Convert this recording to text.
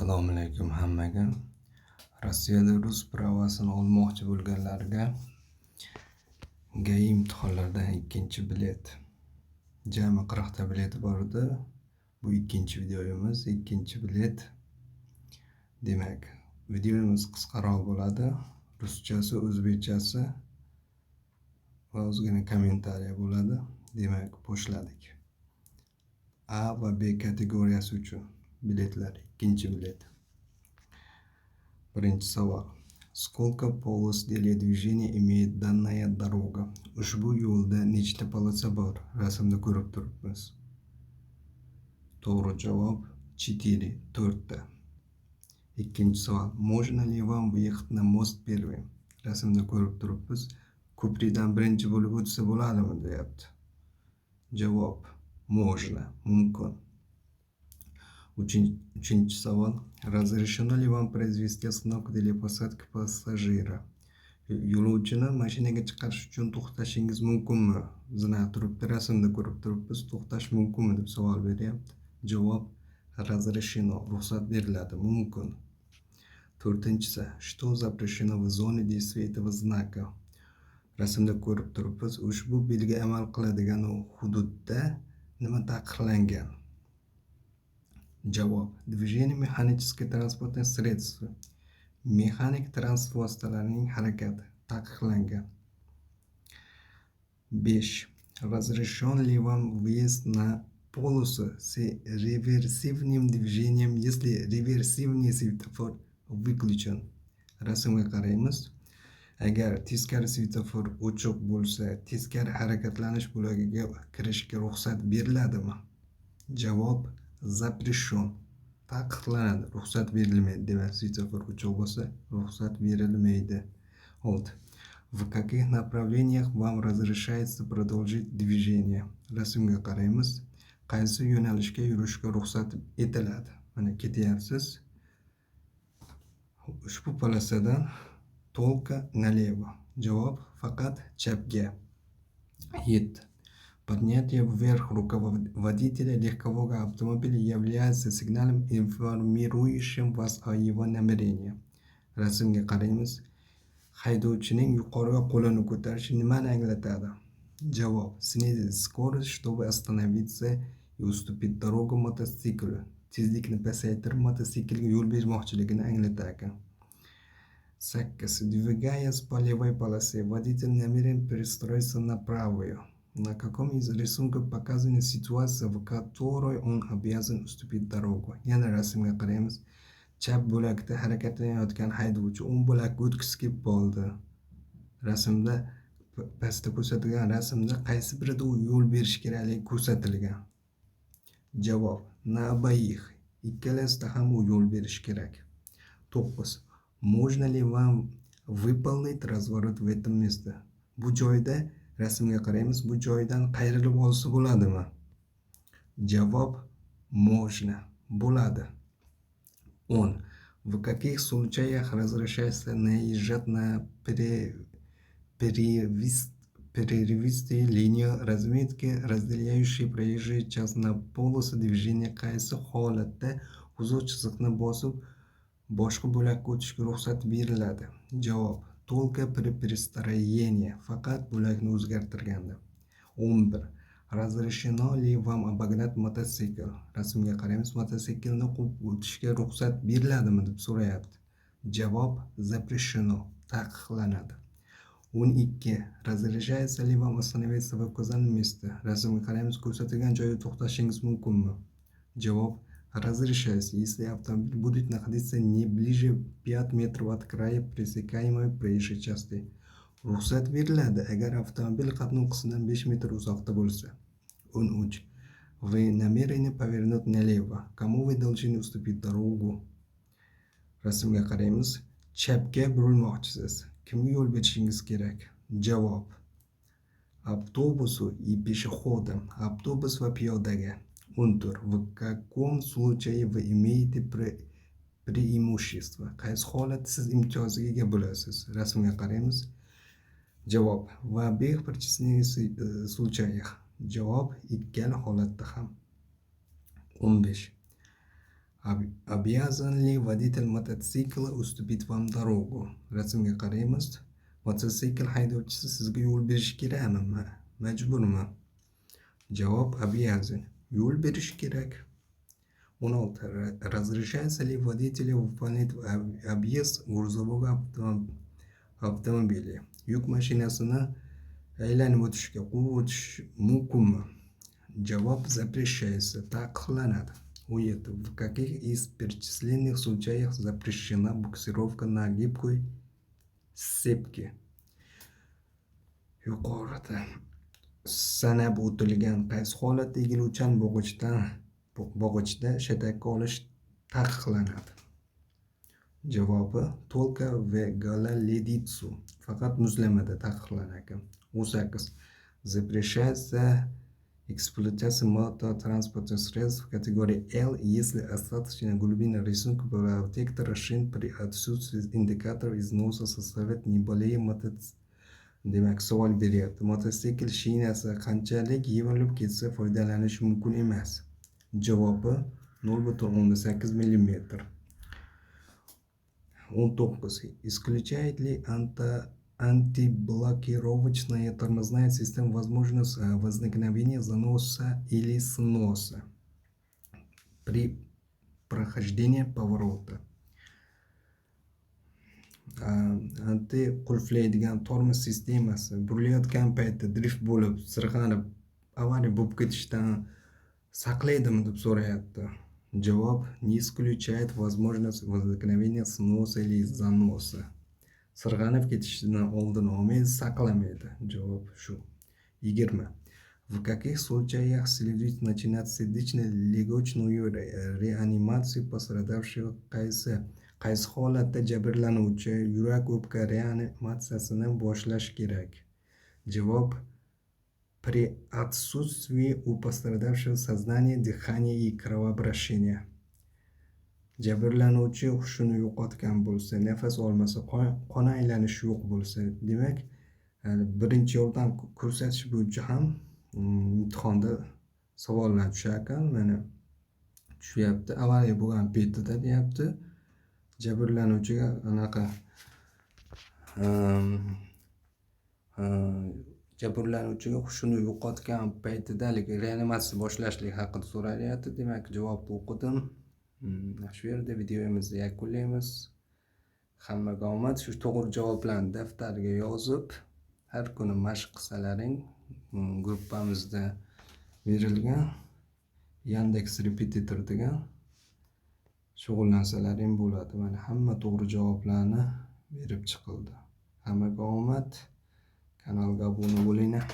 Assalomu alaykum hammaga. Rossiyada rus права sini olmoqchi bo'lganlarga ГАИ imtihonlaridan ikkinchi bilet. Jami 40 ta bilet bor edi. Bu ikkinchi videomiz, ikkinchi bilet. Demak, videomiz qisqaroq bo'ladi. Ruschasi, o'zbekchasi va ozgina комментария bo'ladi. Demak, boshladik. A va B kategoriyasi uchun biletlar, ikkinchi bilet. Birinchi savol. Сколько полос для движения имеет данная дорога? Ushbu yo'lda nechta полоса bor? Rasmda ko'rib turibmiz. To'g'ri javob 4, to'rtta. Ikkinchi savol. Можно ли вам выехать на мост первым? Rasmda ko'rib turibmiz. Ko'prikdan birinchi bo'lib o'tsa bo'ladimi, deyapti. Javob: можно, mumkin. Uchinchi savol. Разрешено ли вам произвести остановку для посадки пассажира? Yo'lovchini mashinaga chiqarish uchun to'xtashingiz mumkinmi? Знак turibdi, rasmda ko'rib turibmiz. To'xtash mumkinmi, deb savol beryapti. Javob: разрешено, ruxsat beriladi, mumkin. To'rtinchisi. Что запрещено в зоне действия этого знака? Rasmda ko'rib turibmiz. Ushbu belgi amal qiladigan hududda nima taqiqlangan? Javob: движение механических транспортных средств. Mexanik transport vositalarining harakati taqiqlangan. 5. Разрешен ли вам въезд на полосу с реверсивным движением, если реверсивный светофор выключен? Rasmga qaraymiz. Agar teskari svetofor o'chiq bo'lsa, teskari harakatlanish bo'lagiga kirishga ruxsat beriladimi? Javob: запрещен, taqiqlanadi, ruxsat berilmaydi. Demak, svetofor o'chiq bo'lsa, ruxsat berilmaydi. Olti. В каких направлениях вам разрешается продолжить движение? Rasmga qaraymiz. Qaysi yo'nalishga yurishga ruxsat etiladi? Mana, ketyapsiz ushbu полоса dan. Только налево. Javob: faqat chapga. Yetti. Поднятие вверх руководителя легкового автомобиля является сигналом, информирующим вас о его намерении. Rasmga qaraymiz. Haydovchining yuqoriga qo'lini ko'tarishi nimani anglatadi? Javob: снизить скорость, чтобы остановиться и уступить дорогу мотоциклу. Tezlikni pasaytirib, mototsiklga yo'l bermoqchiligini anglatar ekan. Sakkiz. Двигаясь по левой полосе, водитель намерен перестроиться на правую. На каком из рисунков показана ситуация, в которой он обязан уступить дорогу? Yana rasmga qaraymiz. Chap bo'lakda harakatlanayotgan haydovchi o'ng bo'lakka o'tgisi kelib qoldi. Rasmda, pastda ko'rsatilgan rasmda qaysi birida u yo'l berish kerakligi ko'rsatilgan? Javob: на обоих. Ikkalasida ham u yo'l berish kerak. To'qqiz. Можно ли вам выполнить разворот в этом месте? Bu joyda, rasmga qaraymiz, bu joydan qayrilib olsa bo'ladimi? Javob: можно, bo'ladi. 10. В каких случаях разрешается наезжать на прерывистую линию разметки, разделяющей проезжую часть на полосы движения? Qaysi holatda uzuq chiziqni bosib, boshqa bo'lakka o'tishga ruxsat beriladi? Javob: только при перестроении. Faqat bo'lakni o'zgartirganda. 11. Разрешено ли вам обогнать мотоцикл? Rasmga qaraymiz. Mototsiklni quvib o'tishga ruxsat beriladimi, deb so'rayapti. Javob: запрещено, taqiqlanadi. 12. Разрешается ли вам остановиться в указанном месте? Rasmga qaraymiz. Ko'rsatilgan joyda to'xtashingiz mumkinmi? Javob: разрешается, если автомобиль будет находиться не ближе 5 метров от края пересекаемой проезжей части. Ruxsat beriladi, agar avtomobil qatnov qismidan 5 metr uzoqda bo'lsa. 13. Вы намерены повернуть налево. Кому вы должны уступить дорогу? Rasmga qaraymiz. Chapga burilmoqchisiz. Kimga yo'l berishingiz kerak? Javob: автобусу и пешеходам. Avtobus va piyodaga. 14. В каком случае вы имеете преимущество? Qaysi holatda siz imtiyozga ega bo'lasiz? Rasmga qaraymiz. Javob: в обеих перечисленных случаях. Javob: ikkala holatda ham. 15. Обязан ли водитель мотоцикла уступить вам дорогу? Rasmga qaraymiz. Mototsikl haydovchisi sizga yo'l berishi kerakmi? Majburmi? Javob: обязан. Yo'l berishi kerak. 16. Разрешается ли водителю выполнять объезд грузового автомобиля? Yuk mashinasini aylanib o'tishga, quvib o'tish mumkinmi? Javob: запрещается. Taqiqlanadi. 17. В каких из перечисленных случаях запрещена буксировка на гибкой сцепке? Yuqorida sanab o'tilgan qaysi holatda egiluvchan bog'ichda shatakka olish taqiqlanadi? Javobi: только в гололедицу. Faqat muzlamada taqiqlanar ekan. 18. Запрещается эксплуатация мототранспортных средств категории L, если остаточная глубина рисунка протектора шин при отсутствии индикаторов износа составляет не более Demak, savol beryapti: mototsikl shinasi qanchalik yemilib ketsa, foydalanish mumkin emas? Javobi: 0,8 millimetr. 19. Исключает ли антиблокировочная тормозная система возможность возникновения заноса или сноса при прохождении поворота? Anti qulflaydigan tormoz sistemasi burilayotgan paytda drift bo'lib, sirg'anib, avariya bo'lib ketishdan saqlaydimi, deb so'rayapti. Javob: не исключает возможность возникновения сноса или заноса. Sirg'anib ketishini oldini olmaydi, saqlamaydi. Javob shu. 20. В каких случаях следует начинать сердечно-легочную реанимацию пострадавшего? Qaysi holatda jabrlanuvchi yurak o'pka reanimatsiyasini boshlash kerak? Javob: при отсутствии у пострадавшего сознания, дыхания и кровообращения. Jabrlanuvchi hushini yo'qotgan bo'lsa, nafas olmasa, qon aylanishi yo'q bo'lsa, demak, birinchi yordam ko'rsatish bo'yicha ham imtihonda savollar tushar ekan. Mana, tushyapti. Avariya bo'lgan paytida, deyapti, jabrlanuvchiga anaqa jabrlanuvchiga hushini yo'qotgan paytidalik reanimatsiya boshlashlik haqida so'ralyapti. Demak, javobni o'qidim. Shu yerda videomizni yakunlaymiz. Hammaga omad. Shu to'g'ri javoblarni daftarga yozib, har kuni mashq qilsalaring, gruppamizda berilgan Yandeks Repetitor degan shug'ullansalaring bo'ladi. Mana, hamma to'g'ri javoblarni berib chiqildi. Hammaga omad. Kanalga obuna bo'linglar.